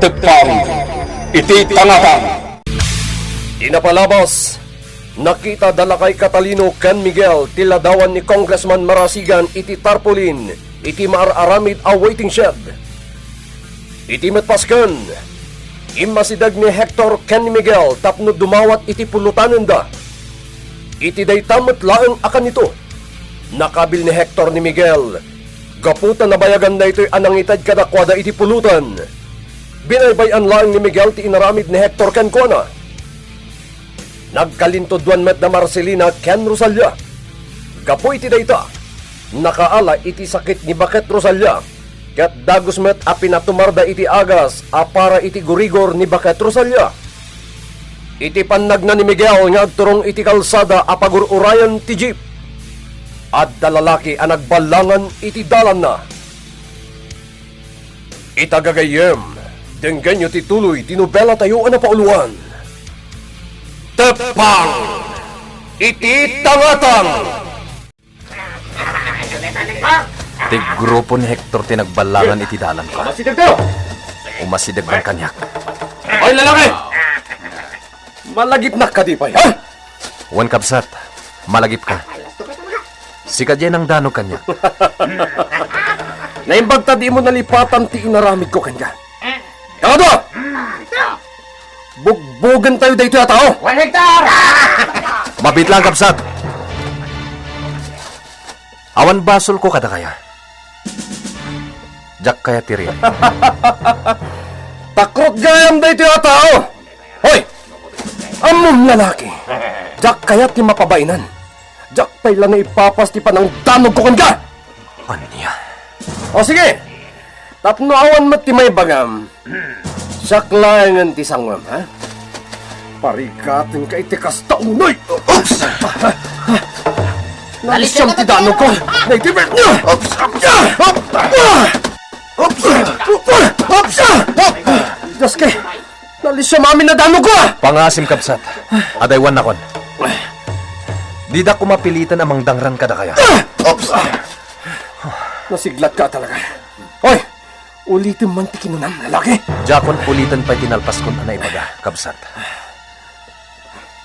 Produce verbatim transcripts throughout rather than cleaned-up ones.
Teppang iti tangatang. Di napalabas, nakita da Lakay Catalino ken Miguel ti ladawan ni Congressman Marasigan iti tarpaulin iti maar-aramid a waiting shed. Iti met pasken, immasideg ni Hector ken ni Miguel tapno dumawat iti pulutanenda. Iti dayta met laeng a kanito, nakabil ni Hector ni Miguel gapu ta nabayagan daytoy a nangited kadakuada iti pulutan. Binaybay-an laeng ni Miguel ti inaramid ni Hector kenkuana. Nagkalintuduan met da Marcelina ken Rosalia. Gapu iti dayta, nakaala iti sakit ni Baket Rosalia, ket dagus met a pinatumarda iti agas a para iti gurigor ni Baket Rosalia. Iti pannagna ni Miguel nga agturong iti kalsada a pagur-urayan ti jeep, adda lalaki a nagballangan iti dalanna. Ita gagayyem, denggenyo ti tuloy ti nobelatayo a napauluan. Teppang iti tangatang! Ti grupo ni Hector ti nagballangan iti dalan ko. Umasideg kaniak. Oy, lalaki! Malagipnak kadi pay, ha? Wen, kabsat, malagipka. Sika diay nangdanog kaniak. Naimbag ta dimo nalipatan ti inaramidko kenka. Kakadua! Bugbugentayo daytoy a tao! Wen, Hector! Mabiit lang, kabsat. Awan basolko kadakayo. Diak kayat ti riri. Takrot gayam daytoy a tao! Hoy! Ammom, lalaki! Diak kayat ti mapabainan. Diak pay la naipapas ti panangdanogko kenka! Ania? O sige! Tapno awan met ti maibagam, siak laengen ti sangoem, ha? Parigatenka iti kasta unay! Oops! Nalisiam ti danogko! Naitibet niya! Oops! Oops! Oops! Oops! Oops! Daske! Nalisiam amin a danogko, a! Pangasim, kabsat. Adaywannakon. Dida koma piliten a mangdangran kadakayo. Oops! Nasiglatka talaga. Hoy! Ulitem man ti kinunam, lalaki! Diakon uliten pay ti nalpaskon a naibaga, kabsat.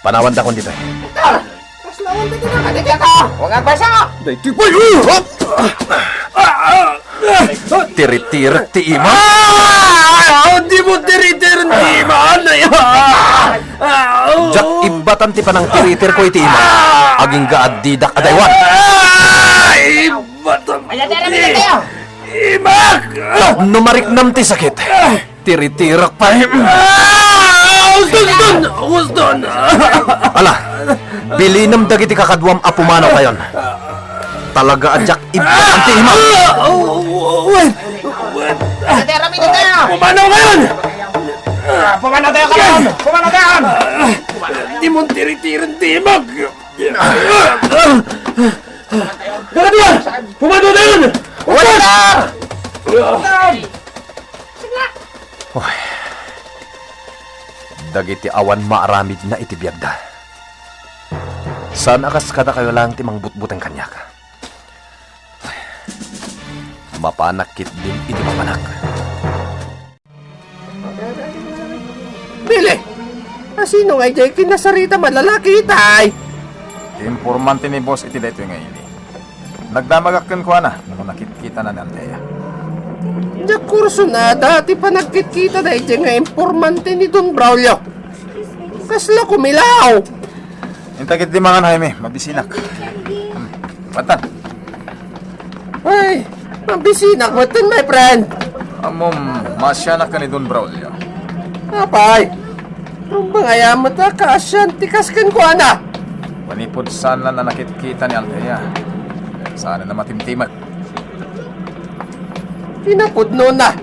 Panawandakon ditoy. Hector! Kaslawan ti kinakadikita! Huwag agbaysa! Daytoy pay! Tiritirek ti ima! Ah! Dimo tiritirek ti ima! Ay, ah! Ah! Diak ibbatan ti panangtiritirko iti ima. Agingga a didak adaywan. Ay! Batam. Ay, ate, aram iti kayo. Imak! Tapno mariknam ti sakit. Tiritirak pay. Ah! Uston! Uston! Ala, bilinem dagiti kakaduam a pumanaw kayon. Talaga a diak ibbatan ti ima. Ah! Oh, oh, oh, wait. Ate, aram iti kayo. Pumanaw kayon! Ah, pumanaw tayo kayon! Pumanaw tayo! Dimon tiritiren ti imak! Kakadua! Pumanaw tayon! Wala! Oy. Dagiti awan maaramidna iti biagda. Saan a kas kadakayo laeng ti mangbutbuteng kaniak. Mapanak ketdin iti mapanak. Bili! Asino nga idiay kinasaritam a lalaki itay? Ti informante ni boss iti daytoy nga ili. Nagdamagak kenkuana no nakitkitana ni Althea. Diak kursunada ti panagkitkita daydiay nga informante ni Don Braulio. Kasla kumilaw! Inta ketdi mangan, Jaime, mabisinak. Hmm. Patan. Ay, mabisinak metten, my friend. Ammom, maasianak ken ni Don Braulio. Apay, rumbeng aya met a kaasian ti kas kenkuana? Manipud saan a nakitkita ni Althea, saan a matimtimek. Kinapudnona,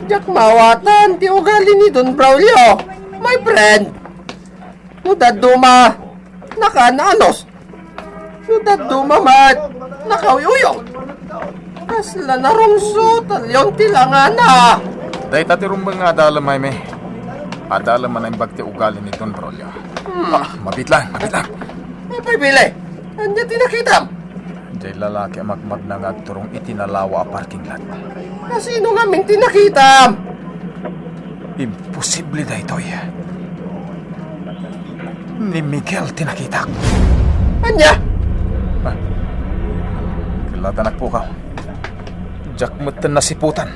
diak maawatan ti ugali ni Don Braulio, my friend. No dadduma, nakaanus. No dadduma met, nakauy-uyong. Kasla narungsot a leon ti langana. Dayta ti rumbeng nga adalem, Jaime. Adalem a naimbag ti ugali ni Don Braulio. Hmm. Ah, mabiit lang, mabiit lang. Apay, Bili? Ania ti nakitam? Diay lalaki a magmagna nga agturong iti nalawa a parking lot. Asino ngamin ti nakitam? Imposible daytoy. Ni Miguel ti nakitak. Ania? Ah, killatanak pukaw. Diak metten nasiputan.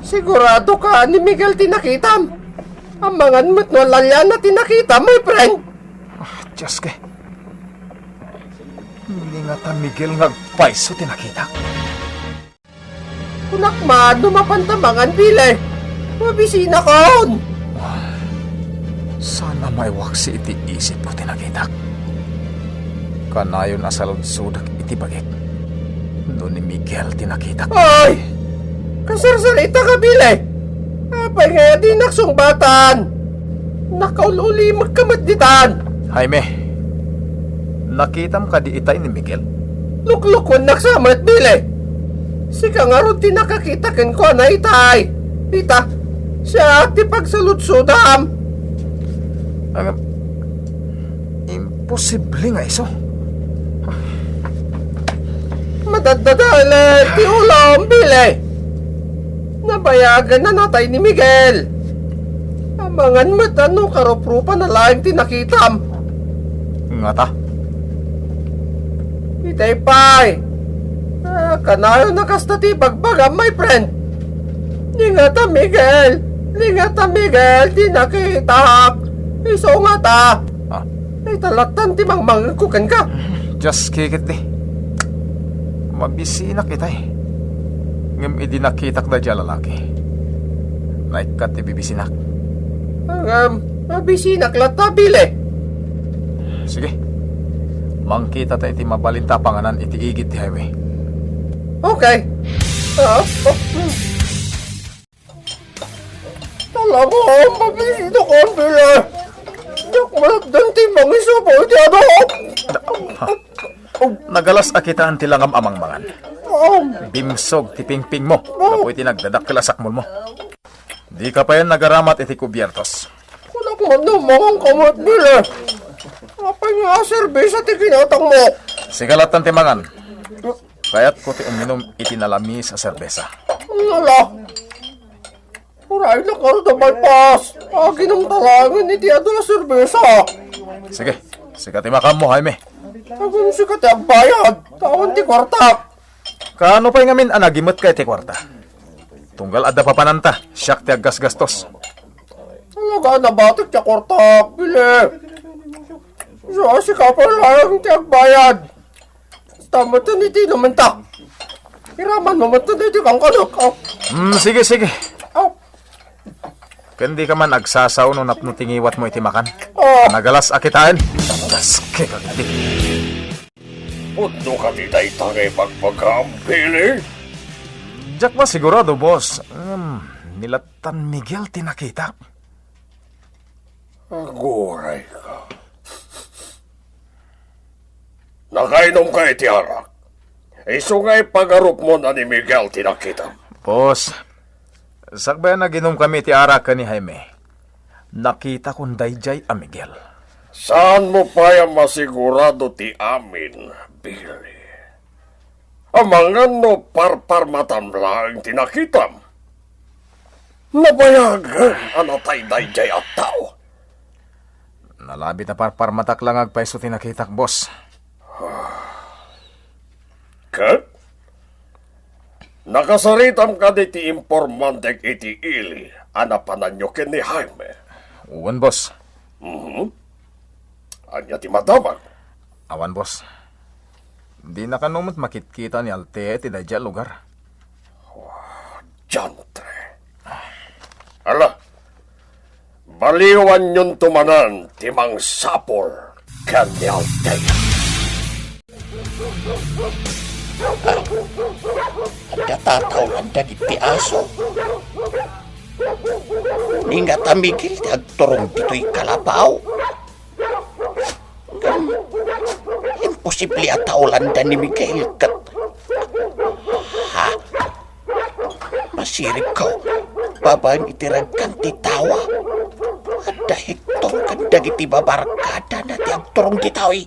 Sigurado ka ni Miguel ti nakitam? Amangan met no alalianna ti nakitam, my friend. Ah, Diyos ke. Ni ngata Miguel nga agpayso ti nakitak. Kunak man no mapanta mangan, Billy. Mabisinakon. Saan a maiwaksi iti isipko ti nakitak. Kanayon a saludsodak iti bagik no ni Miguel ti nakitak. Ay! Kasarsarita ka, Billy. Apay nga dinak sungbatan? Nakaul-ulimekka met ditan. Jaime, nakitam kadi itay ni Miguel? Luklukuennak sa met, Billy. Sika ngarud ti nakakita kenkuana itay. Ita, siak ti pagsaludsodam. Ngem, imposible nga isu. Madaddadaelen ti ulom, Billy. Nabayagen a natay ni Miguel. Amangan met a no karuprupan a laeng ti nakitam. Ngata? Itay pay. Ah, kanayon a kasta ti ibagbagam, my friend. Ni ngata Miguel. Ni ngata Miguel ti nakitak. Isu ngata. Ah. Ay, talatan ti mangmangegko kenka. Just kikit di. Mabisinak itay. Ngem idi nakitak daydiay a lalaki, naikkat ti bibisinak. Ngem, mabisinak latta, Billy. Sige. Mangkita ta iti mabalinta a panganan iti igid ti highway. Okay. Ah, oh, hmm. Talaga, mabisita ka, Billy. Diak malagdan ti mangisapul ti anak. Nagalas a kitaen ti langam a mangmangan. Bimsog ti pingpingmo gapu iti nagdadakkel a sakmulmo. Dika payen nagaramat iti kubiertos. Kunak man no mangan ka met, Billy. Apay nga serbesa ti kinatangmo? Sika lattan ti mangan. Kayatko ti uminum iti nalamis a serbesa. Ala. Uraynak ngarud a malpas. Aginumta laengen iti adu a serbesa. Sige, sika ti makaammo, Jaime. Ngem sika ti agbayad. Awan ti kuarta. Kaano pay ngamin a nagimetka iti kuarta? Tunggal adda papananta, siak ti aggasgastos. Talaga, nabatek ti kuarta, Billy. So, sika pay laeng ti agbayad. Basta met iti inumenta. Iraman mo met iti kangkanak, ah. Hmm, sige, sige. Ah. Ken dika man agsasao no napno ti ngiwatmo iti makan. Ah. Nagalas a kitaen. Daske ka iti. Pudno kadi dayta nga ibagbagam, Billy? Diak masigurado, boss. Hmm, ni lattan Miguel ti nakitak. Aguray ka. Nakainom ka iti arak. Isu nga ipagarupmo a ni Miguel ti nakitam. Boss, sakbay a naginom kami iti arak ken ni Jaime, nakitakon daydiay a Miguel. Saanmo pay a masigurado ti amin, Billy? Amangan no parparmatam laeng ti nakitam. Nabayagen a natay daydiay a tao. Nalabit a parparmatak la nga agpayso ti nakitak, boss. Ket? Nakasaritam kadi ti informantek iti ili a napananyo ken ni Jaime? Wen, boss. Mhm. Ania ti madamag? Awan, boss. Dina kano met makitkita ni Altea iti daydiay a lugar. Diantre. Ala, baliwanyonto manen ti mangsapul ken ni Altea. Adda tataolan dagiti aso. Ni ngata Miguel ti agturong ditoy kalapaw. Ngem imposible a taolanda ni Miguel ket, ha? Masiribko, babaen iti regkan ti tawa. Adda Hector ken dagiti babarkadana ti agturong ditoy.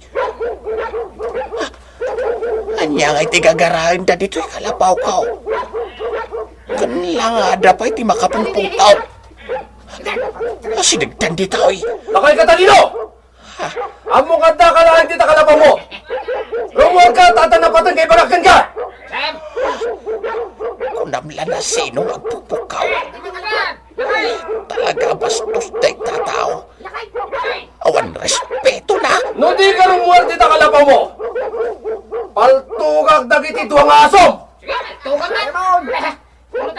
Ania ngay ti gagaraenda ditoy kalapawko? Ken langada pay ti makapungpungtot. Asidegtan dita, oy. Lakay Catalino! Ammok adda ka laeng dita kalapawmo. Rumuarka, ta adda napateg nga ibaga kenka. Kunam la no sino nga agpupukkaw. Talaga bastos dayta tao. Awan respetona. No dika rumuar dita kalapawmo, paltugak dagiti dua nga asom.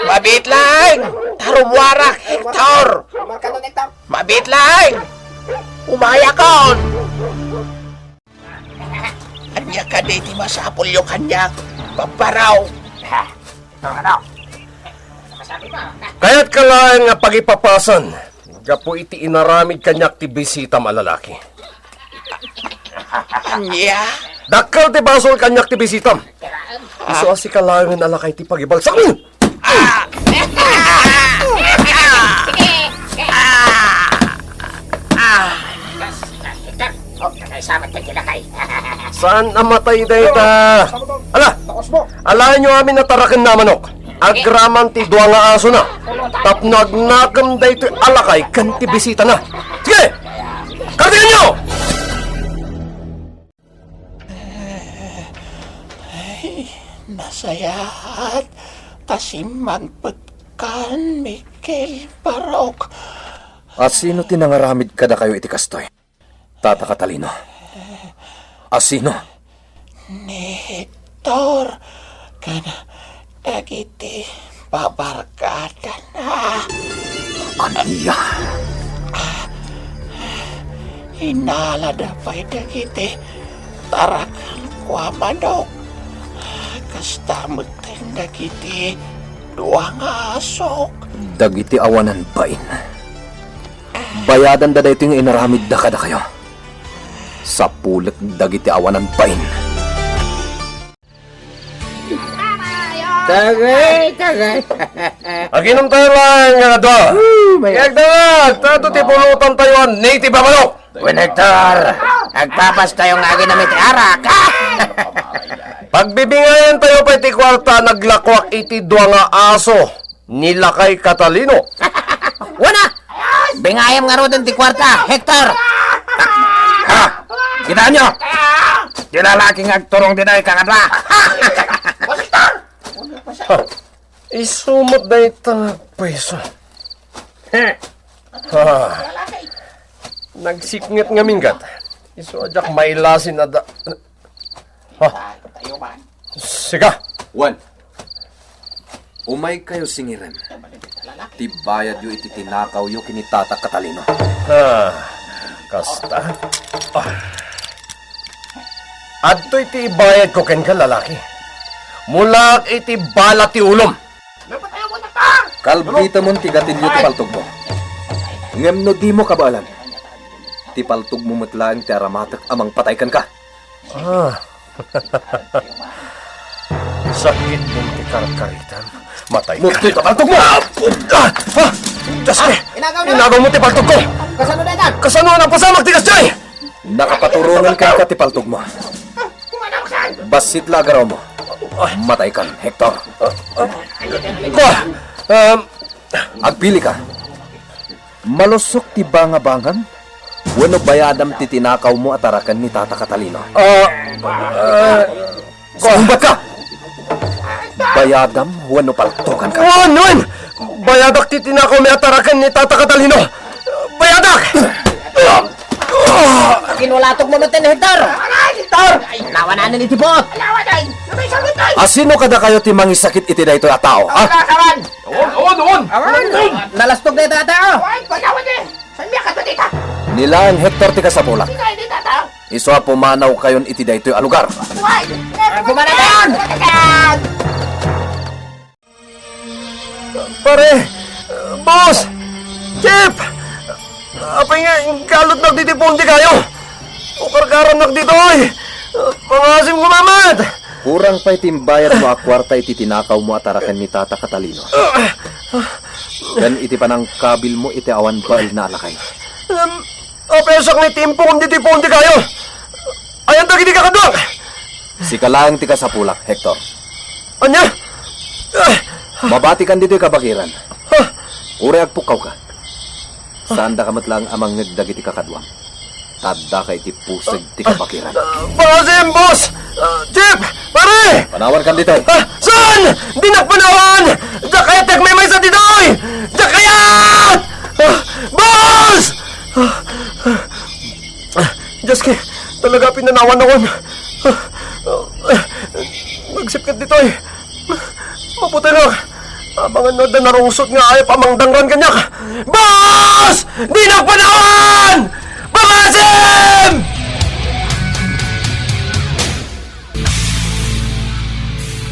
Mabiit laeng! Ta rumuarak, Hector! Mabiit laeng! Umayakon! Ania kadi ti masapulyo kaniak, babbaraw? Kayatka laeng nga pagipapasan gapu iti inaramid kaniak ti bisitam a lalaki. Ania? Dakkel ti basol kaniak ti bisitam. Isu a sika laengen a lakay ti pagibalsakmi. Saan a matay dayta? Ala, alaenyo amin a tarakenna a manok. Agraman ti dua nga asona tapno agnakem daytoy a lakay ken ti bisitana. Sige! Kartenyo! Ay, nasayaat ta simmangpetkan, Michael Barok. A sino ti nangaramid kadakayo iti kastoy? Tata Catalino. A sino? Ni Hector ken dagiti babarkadana. Ania? Inalada pay dagiti tarakenko a manok. Kasta met dagiti dua nga asok. Dagiti awanan bain. Bayadanda daytoy nga inaramidda kadakayo. Sapulek dagiti awanan bain. Tagay, tagay. Aginom tayo lang nga dua. Uy, may Kaya agdanag, tato ti pulutan tayo ang native a manok. Wen Hector, agpapas tayo nga aginom iti arak. Pagbibingayan tayo pa iti kwarta, naglakuak iti dua nga aso. Ni Lakay Catalino. Wana! Bingayam ngaruden ti kuarta, Hector! Ah! Kitaenyo! Ti lalaki nga agturong dita, ikakadwa! Ha, isu met dayta nga pweso. Ha. Nagsiknget ngamin ket. Isu a diak mailasin a da-, Ha? Sika! Wen, umaykayo singiren ti bayadyo iti tinakawyo ken ni Tata Catalino. Ah, kasta. Ah. Adtoy ti ibayadko kenka, lalaki. Mulaak iti bala ti ulom. Kalbitamon ti gatilyo ti paltogmo. Ngem no dimo kabaelan, ti paltogmo met laeng ti aramatek a mangpatay kenka. Ah. Sakit din ti karkaritam. Matay ka. Muttoy ka, paltogmo! Ah! Ah! Ah! Diyos ko! Inagaw na! Inagaw mo ti paltog ko! Kasano na itan? Kasano ang pasamak ti kasjay? Nakapaturongan ka ti paltog mo. Bassit la agarawmo. Matay kan, Hector. Kua, um, agpili ka. Malusok ti bangabangam, wenno bayadam ti tinakawmo a taraken ni Tata Catalino. Ah, ah, Sumbat ka! Bayadam wenno paltokan ka? Wen, wen! Bayadak ti tinakawmi a taraken ni Tata Catalino! Bayadak! Kinulatog mo met, Hector! Hector! Nawananen iti buot! Asino kadakayo ti mangisakit iti daytoy a tao, ha? Awan! Awan! Awan! Nalastog daytoy a tao! Awan! Pagawad eh! Saan niya kadto dita? Ni laeng Hector ti kasapulak. Saan dita tao? Isu a pumanaw kayon iti daytoy a lugar. Ay, pumanaw kayon! Pare! Boss! Chief! Apay nga, inggalotnak ditoy pundi kayo! Ukarkarannak ditoy! Pangasim ko, mamat! Kurang pay ti imbayadmo a kuarta iti tinakawmo a taraken ni Tata Catalino. Ken iti panangkabilmo iti awan baelna a lakay. Em, apesak ni tiempo ken ditoy pundi kayo. Ayan dagiti kakaduak. Sika laeng ti kasapulak, Hector. Ania? Mabatikan ditoy kabagiran. Ha? Uray agpukkawka. Saandaka met laeng a mangngeg dagiti kakaduam. Ta addaka iti puseg ti kabakiran. Ah, pangaasim, boss! Ah, Chief! Pare! Panawankan ditoy. Ah, saan? Dinak panawan! Diak kayat ti agmaymaysa ditoy! Diak kayat! Ah, boss! Ah, ah, ah, Diyos ko, talaga pinanawan nakon. Ah, ah, ah, nagsipnget ditoy. Mabutengak. Amangan no adda narungsot nga ayup a mangdangran kaniak. Boss! Dinak panawan! Pangaasim!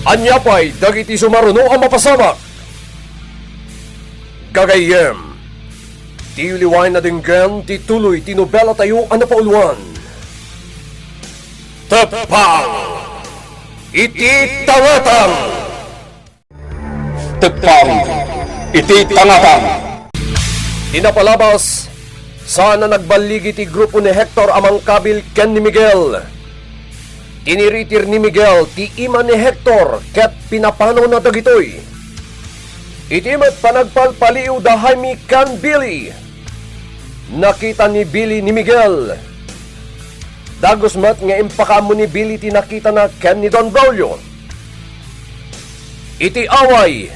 Ania pay dagiti sumaruno a mapasamak? Gagayyem, ti uliwaen a denggen ti tuloy ti nobelatayo a napauluan. Teppang iti tangatang! Teppang iti tangatang. Ti napalabas, saan a nagballigi ti grupo ni Hector a mangkabil ken ni Miguel. Tiniritir ni Miguel ti ima ni Hector ket pinapanawna dagitoy. Iti met panagpalpaliiw da Jaime ken Billy, nakita ni Billy ni Miguel. Dagus met nga impakaammo ni Billy ti nakitana ken ni Don Braulio. Iti away,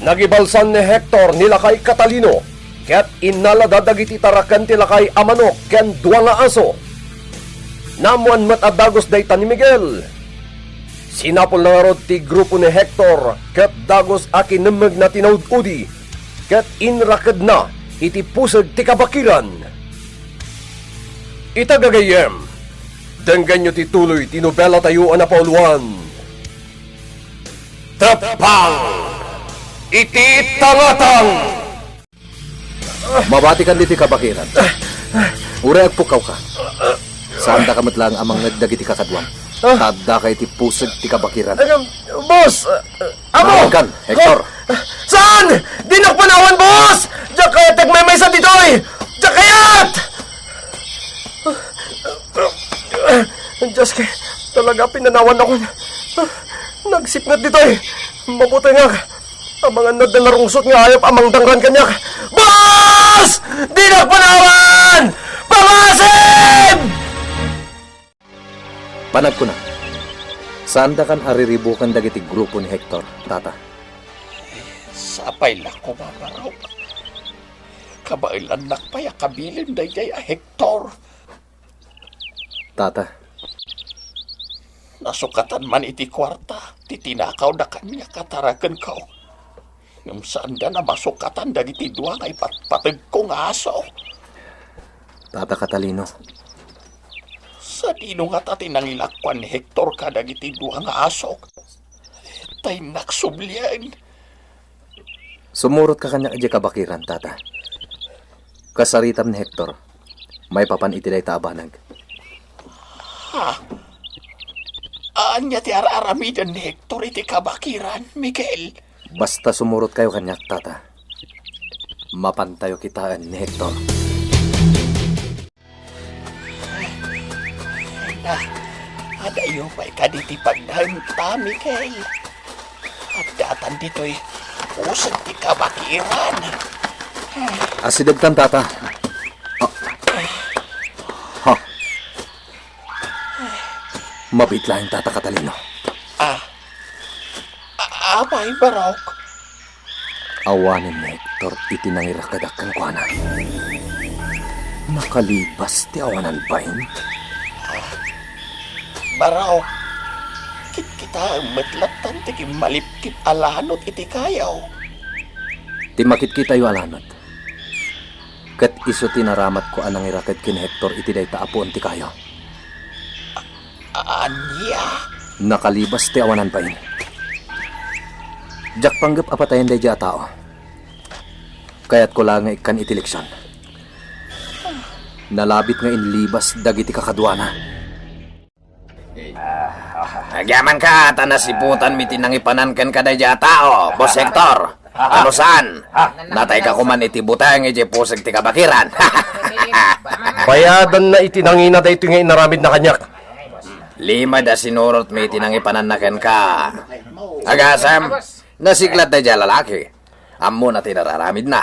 nagibalsan ni Hector ni Lakay Catalino ket innalada dagiti taraken ti lakay a manok ken dua nga aso. Naammoan met a dagus dayta ni Miguel. Sinapulna ngarud ti grupo ni Hector ket dagus a kinemmegna ti naud-udi ket inrakedna iti puseg ti kabakiran. Ita gagayyem, denggenyo ti tuloy ti nobelatayo a napauluan. Teppang iti tangatang! Mabatikan ditoy kabakiran. Uray agpukkawka. Saandaka met laeng a mangngeg dagiti kakaduam. Ah. Ta addaka iti puseg ti kabakiran. Agam, boss! Ah, amo! Panawankan, Hector. Ah, saan? Dinak panawan, boss! Diak kayat ti agmaymaysa ditoy! Diak kayat! Diyos ko, talaga pinanawan nakon. Nagsipnget ditoy. Mabutengak. Amangan no adda narungsot nga ayup a mangdangran kaniak. Boss! Dinak panawan! Pangaasim! Panagkuna, saandakan a riribuken dagiti grupo ni Hector, Tata. Sapay la koma, Barok. Kabaelannak pay a kabilin daydiay a Hector. Tata. Nasukatan man iti kuarta ti tinakawda kaniak a tarakenko. Ngem saanda a masukatan dagiti dua nga ipatpategko nga aso. Tata Catalino. Sadino ngata ti nangilakuan ni Hector kadagiti dua nga asok? Ta innak sublian. Sumurotka kaniak idiay kabakiran, Tata. Kasaritam ni Hector, maipapan iti dayta a banag. Ha? Ania ti ar-aramiden ni Hector iti kabakiran, Miguel? Basta sumurotkayo kaniak, Tata. Mapantayo kitaen ni Hector. Ah, adayo pay kadi ti pagnaemta, Miguel. Addatan ditoy puseg ti kabakiran. Asidegtan, Tata. Ah. Ha. Mabiit laeng, Tata Catalino. Ah. A-, apay, Barok? Awanen ni Hector iti nangirakedak kenkuana. Nakalibas ti awanan bain. Ah, Barok, kitkitaem met lattan ti kimmalipkip a lanot iti kayo. Ti makitkitayo a lanot, ket isu ti naramatko a nangiraked ken Hector iti dayta a puon ti kayo. A-, ania? Nakalibas ti awanan bain. Diak panggep a patayen daydiay a tao. Kayatko la nga ikkan iti leksion. Nalabit nga inlibas dagiti kakaduana. Agyamanka ta nasiputanmi ti nangipanan kenka daydiay a tao, Boss Hector. Ano saan? Natayka koman iti buteng idiay puseg ti kabakiran. Bayadanna iti nangina daytoy nga inaramidna kaniak. Limed a sinurotmi iti nangipananna kenka. Agasem, nasiklat daydiay a lalaki. Ammona ti nararamidna.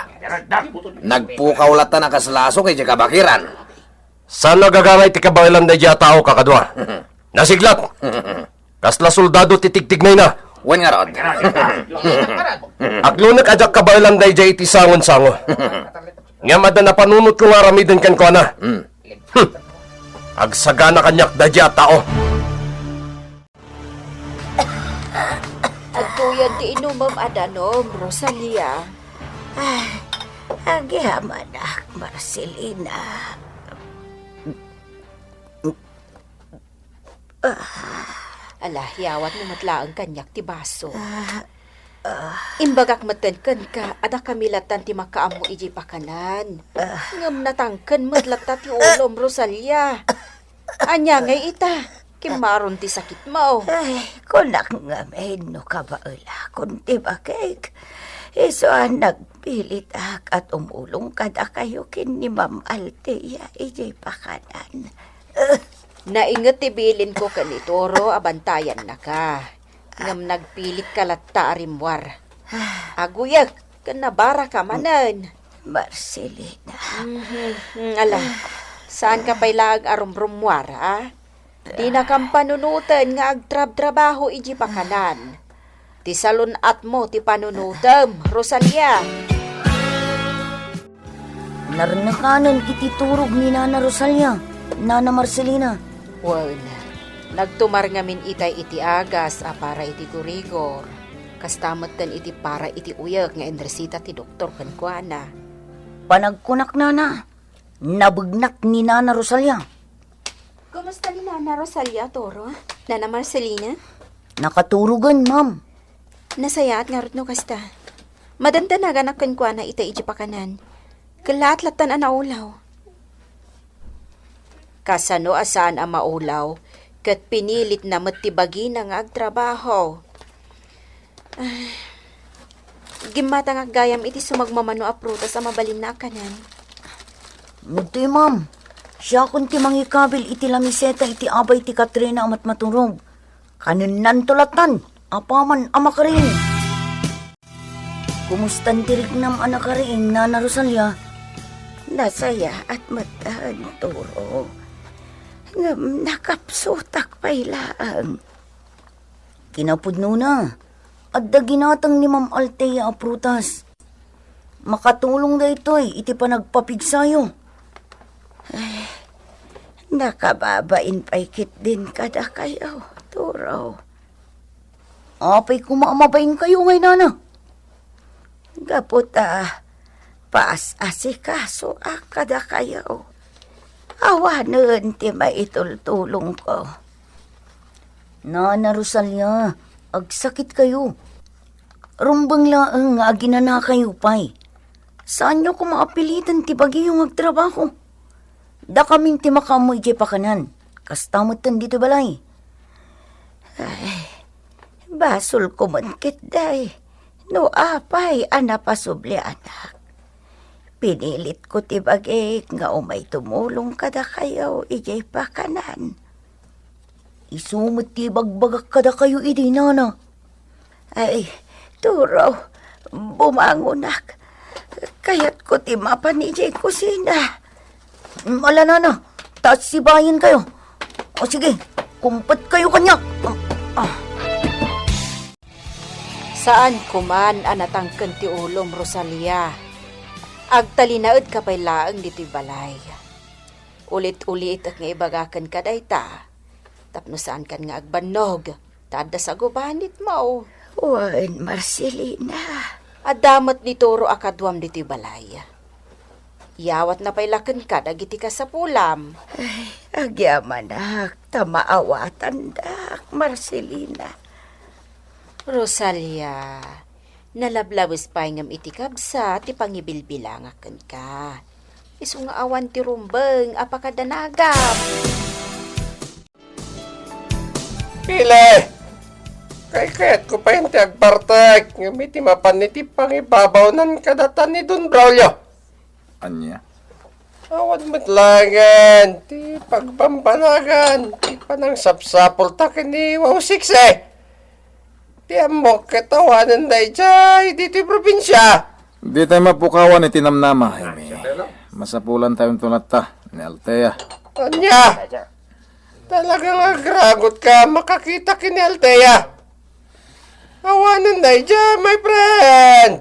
Nagpukaw latta a kas lasok idiay kabakiran. Saan a gagangay ti kabaelan daydiay a tao, kakadua. Nasiglat. Kasla soldado ti tigtignayna. Wen ngarud. Aglonek a diak kabaelan daydiay iti sangonsango. Ngem adda napanunotko nga aramiden kenkuana. Hmm. Hmm. Agsagana kaniak daydiay a tao. Agtuyod ti inumem a danum, Rosalia. Ah, agyamanak, Marcelina. Ala, iyawatmo met laeng kaniak ti baso. Ah, ah. Imbagak metten kenka, adda kami lattan ti makaammo idiay pakanan. Ah. Ngem natangken met latta ti ulom, Rosalia. Ania ngay ita? Kimmaron ti sakitmo. Ay, kunak ngamin no kabaelakon ti bakek. Isu a nagpilitak a tumulong kadakayo ken ni Ma'am Althea idiay pakanan. Nainget ti bilinko ken ni Toro a bantayannaka. Ngem nagpilitka latta a rimmuar. Aguyek ken nabaraka manen. Marcelina. Mhm. Mm, ala. Saanka pay laeng a rumrummuar, a? Dinakam panunoten nga agtrabtrabaho idiay pakanan. Ti salun-atmo ti panunotem, Rosalia. Narnekanen iti turog ni Nana Rosalia, Nana Marcelina. Wen, nagtumar ngamin itay iti agas a para iti gurigor. Kasta metten iti para iti uyek nga inresita ti doktor kenkuana. Panagkunak, Nana, nabegnak ni Nana Rosalia. Kumusta ni Nana Rosalia, Toro? Nana Marcelina? Nakaturogen, ma'am. Nasayaat ngarud no kasta. Madandanaganak kenkuana ita idiay pakanan. Kellaat lattan a naulaw. Kasano a saan a maulaw, ket pinilitna met ti bagina nga agtrabaho. Ah, gimmatangak gayam iti sumagmamano a prutas a mabalinna a kanan. Ditoy, ma'am. Siakon ti mangikabil iti lamiseta iti abay ti Katrina a matmaturog. Kanennanto lattan, apaman a makariing. Kumustan ti riknam a nakariing, Nana Rosalia? Nasayaat met, Toro. Ngem nakapsutak pay laeng. Kinapudnona, adda ginatang ni Ma'am Althea a prutas. Makatulong daytoy iti panagpapigsayo. Ay, nakababain pay ketdin kadakayo, Toro. Apay koma a mabainkayo ngay, Nana? Gapu ta paas-asikasoak kadakayo. Awanen ti maitultulongko. Nana Rosalia, agsakitkayo. Rumbeng laeng nga aginanakayo pay. Saanyo koma a piliten ti bagiyo nga agtrabaho. Dakamin ti makaammo idiay pakanan. Kasta metten ditoy balay. Ay, basolko met ketdi. No apay a napasublianak. Pinilitko ti bagik nga umay tumulong kadakayo idiay pakanan. Isu met ti ibagbagak kadakayo idi, Nana. Ay, Turo, bumangonak. Kayatko ti mapan idiay kusina. Ala, Nana, ta sibayenkayo. O sige, kumpetkayo kaniak. Ah, ah. Saan koman a natangken ti ulom, Rosalia. Agtalinaedka pay laeng ditoy balay. Ulit-ulitek nga ibaga kenka dayta, tapno saankan nga agbannog, ta adda sagubanitmo. Wen, Marcelina. Adda met ni Toro a kaduam ditoy balay. Iyawatna pay la kenka dagiti kasapulam. Ay, agyamanak, ta maawatandak, Marcelina. Rosalia, nalablabes pay ngem iti kabsat ti pangibilbilangak kenka. Isu nga awan ti rumbeng a pakadanagam. Pile! Kaykayatko pay ti agbartek, ngem iti mapan iti pangibabawnan kadata ni Don Braulio. Ania? Awan met laengen ti pagbambanagan ti panangsapsapulta ken ni Wow Siksi. Ti ammok ket awanen daydiay ditoy probinsia. Ditay mapukawan iti namnama, Jaime. Masapulantayo unto latta ni Althea. Ania? Talagang agragotka a makakita ken ni Althea. Awanen daydiay, my friend.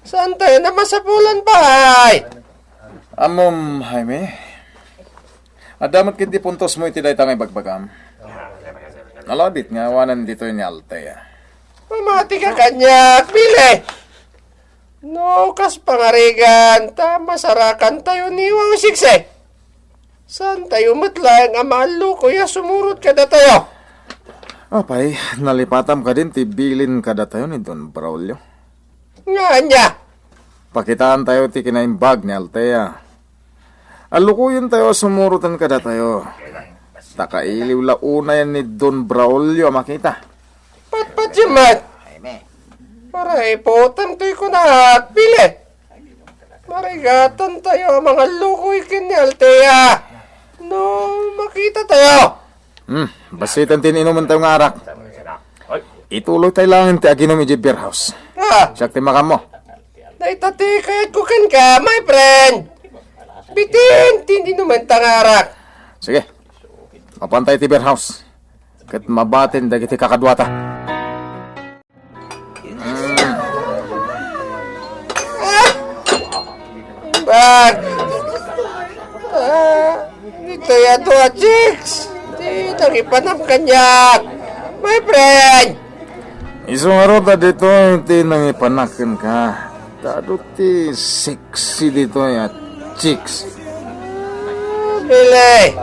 Saantayon a masapulan pay. Ammom, Jaime, adda met ketdi puntosmo iti dayta nga ibagbagam. Nalabit nga awanen ditoy ni Althea. Mamatika kaniak, Billy. No kas pangarigan, ta masarakantayo ni Wawsiksi. Saantayo met laeng a maallukoy a sumurot kadatayo. Apay, nalipatam kadin ti bilin kadatayo ni Don Braulio? Nga ania? Pakitaantayo ti kinaimbag ni Althea. Allukoyentayo a sumuroten kadatayo. Ta kailiw la unayen ni Don Braulio a makita. Patpatyo met. Para iputan toy kunak, Billy. Marigatantayo a mangallukoy ken ni Althea. No makitatayo. Hmm, bassit ti inumentayo nga arak. Ituloytay laeng ti aginum idiay beer house. Ah, Siak ti makammo. Dayta ti kayatko kenka, my friend. Bitin ti inumenta nga arak. Sige. Mapantay ti beer house. Ket mabatin dagiti kakaduata. Ah! Bag! Ah, ditoy adu a chicks! Ti nangipanam kaniak! My friend! Isu ngarud a ditoy ti nangipanak kenka. Ta adu ti sexy ditoy a chicks. Billy,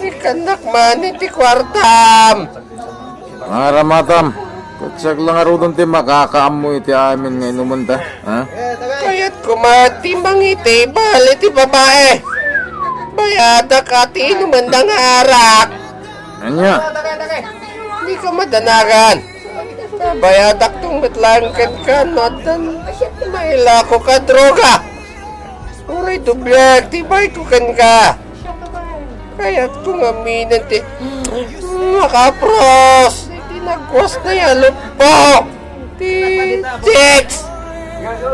ikannak man iti kuartam. Nga ramatam, ket siak la ngaruden ti makakaammo iti amin nga inumenda, ha? Kayatko met ti mangitibal iti babae. Bayadak a ti inumenda nga arak. Ania? Dika madanagan. Bayadak met laeng kenka no addan mailako ka droga. Uray dubliak ti bayko kenka. Kayatko nga aminen ti makapros iti nagkuas na yaluppo ti chicks.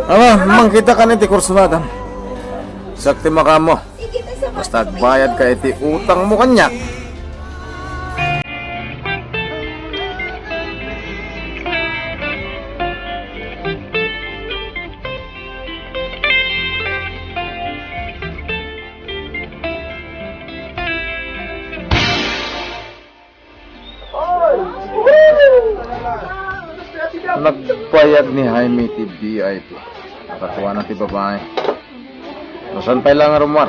Ama, mangkita kan iti kursunadam. Siak ti makammo. Basta agbayad ka iti utangmo kaniak. Nagbayag ni Jaime ti V I P. Nakatuana ti babae. No saan pay la nga rummuar?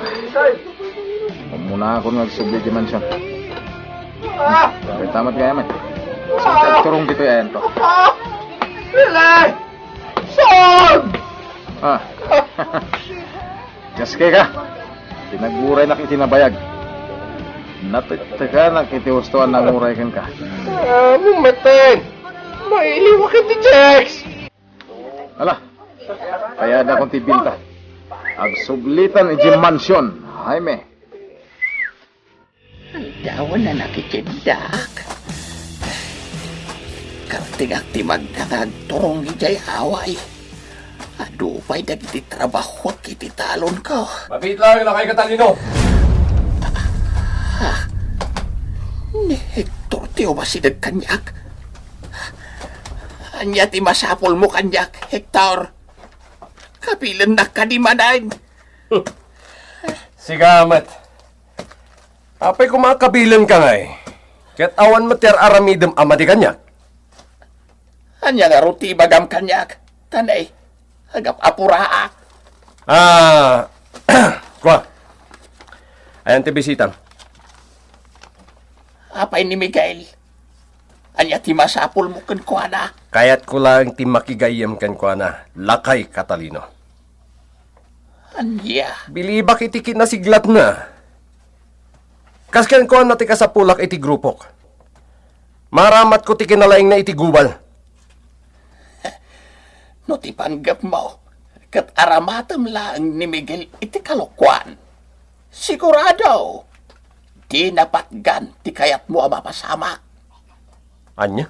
Ummunakon nga agsubli ti mansion. Kay tamat gayam. Saan ka agturong ditoy ayanto? Billy! Son! Ah. Diaske ka. Tinaguraynak iti nabayag. Natektekanak iti husto a nanguray kenka. Ah, mumetten. Mailiwak iti chicks. Ala, kayadakon ti bilta. Agsublitan iti mansion, Jaime. Aldawan a nakikiddak. Kartingak ti magna nga agturong idiay away. Adu pay dagiti trabahoak iti talonko. Mabiit laeng, Lakay Catalino. Ah, ni Hector ti umasideg kaniak. Ania ti masapulmo kaniak, Hector? Kabilennak kadi manen? Sika met. Apay koma a kabilenka ngay? Ket awan met ti ar-aramidem a madi kaniak. Ania ngarud ti ibagam kaniak? Tanay, agap-apuraak. Ah, kua. Ayan ti bisitam. Apay ni Miguel? Ania ti masapulmo kenkuana? Kayatko laeng ti makigayyem kenkuana, Lakay Catalino. Ania? Bilibak iti kinasiglatna. Kas kenkuana ti kasapulak iti grupok. Maramatko ti kinalaingna iti gubal. No ti panggepmo, ket aramatem laeng ni Miguel iti kalokuan. Sigurado, dina patgan ti kayatmo a mapasamak. Ania?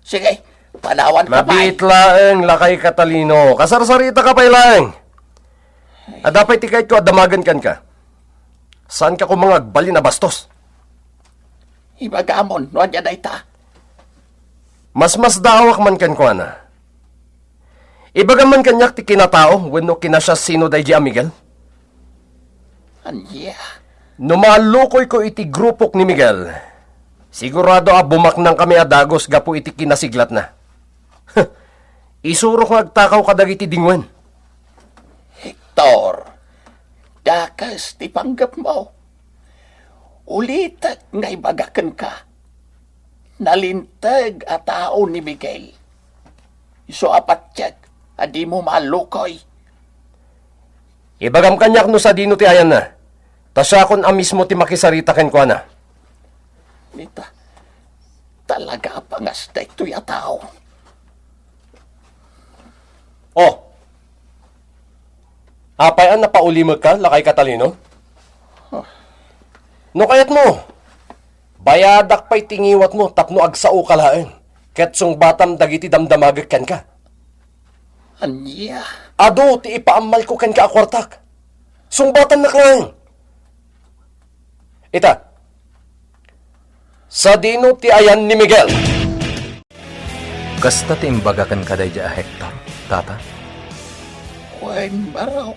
Sige, panawan ka pay. Mabiit laeng, Lakay Catalino. Kasarsaritaka pay laeng. Adda pay ti kayatko a damagen kenka. Saanka koma nga agbalin a bastos. Ibagamon no ania dayta. Masmasdaawak man kenkuana. Ibagam man kaniak ti kinatao wenno kinasiasino daydi a Miguel? Ania? No maallukoyko iti grupok ni Miguel, sigurado a bumaknangkami a dagus gapu iti kinasiglatna. Isurok nga agtakaw kadagiti dingwen. Hector, dakes ti panggepmo. Ulitek nga ibaga kenka, nalinteg a tao ni Miguel. Isu a patiek a dimo maallukoy. Ibagam kaniak no sadino ti ayanna. Ta siakon a mismo ti makisarita kenkuana. Ita, talaga a pangas daytoy a tao. Oh! Apay a napaulimekka, Lakay Catalino? No kayatmo, bayadak pay ti ngiwatmo tapno agsaoka laeng, ket sungbatam dagiti damdamagek kenka. Ania? Adu ti ipaammalko kenka a kuartak. Sungbatannak laeng. Ita, sadino ti ayan ni Miguel? Kasta ti imbaga kenka daydiay a Hector, tata? Wen, baro.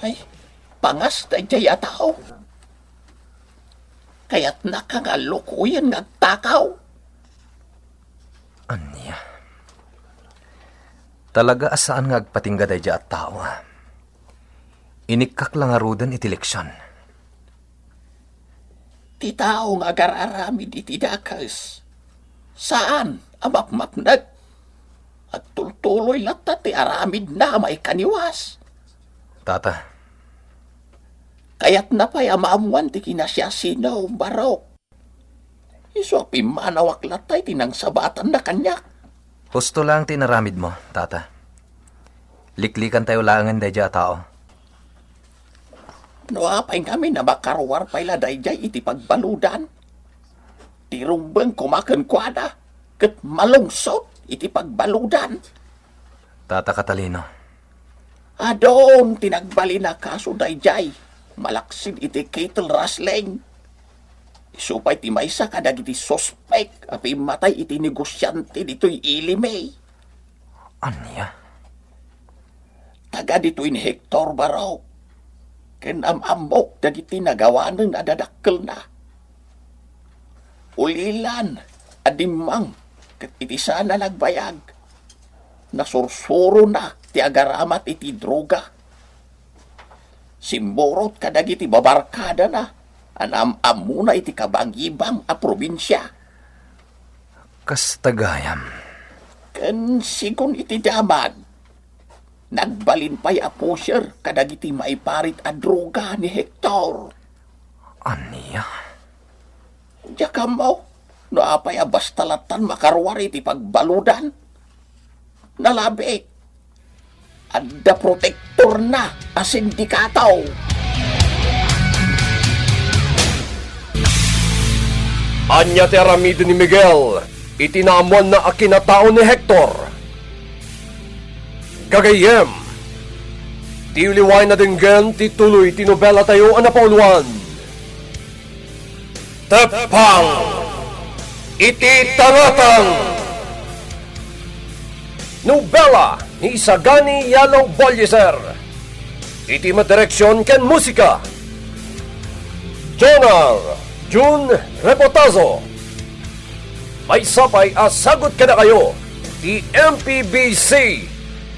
Ay, pangas daydiay a tao. Kayatnaka nga allukoyen nga agtakaw. Ania? Talaga a saan nga agpatingga daydiay a tao, a. Inikkak la ngaruden iti leksion. Ti tao nga agar-aramid iti dakes, saan a mapmapnek. Agtultuloy latta ti aramidna a maikaniwas. Tata. Kayatna pay a maammuan ti kinasiasino, barok. Isu a pimmanawak latta iti nangsabatanna kaniak. Husto laeng ti inaramidmo, tata. Liklikantayo laengen daydiay a tao. No apay ngamin a makaruar pay la daydiay iti pagbaludan, ti rumbeng koma kenkuana ket malungsot iti pagbaludan. Tata Catalino. Adun ti nagbalin a kaso daydiay, malaksid iti kettle rustling. Isu pay ti maysa kadagiti suspek a pimmatay iti negosiante ditoy Ilime. Ania? Taga ditoy ni Hector, barok, ken am-ammok dagiti nagawanen a dadakkelna. Ulilan a dimmang ket iti saan a nagbayag, nasursurona ti agaramat iti droga. Simmurot kadagiti babarkadana a naam-ammona iti kabangibang a probinsia. Kasta gayam. Ken sigun iti damag, nagbalin pay a pusher kadagiti maiparit a droga ni Hector. Ania? Diak ammo no apay a basta lattan makaruar iti pagbaludan. Nalabit, adda protektorna a sindikato. Ania ti aramiden ni Miguel iti naammoanna a kinatao ni Hector? Gagayyem, diyo liwaen a denggen ti tuloy ti nobelatayo a napauluan. Teppang iti tangatang. Nobela ni Isagani Yalong Bolliser. Iti madireksion ken musika, Jonal Jun Repotazo. Maysa pay a sagut kadakayo ti M P B C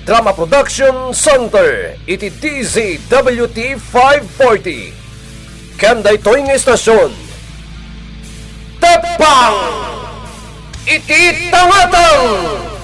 Drama Production Center iti D Z W T five forty. Ken daytoy nga istasyon, Teppang iti Tangatang!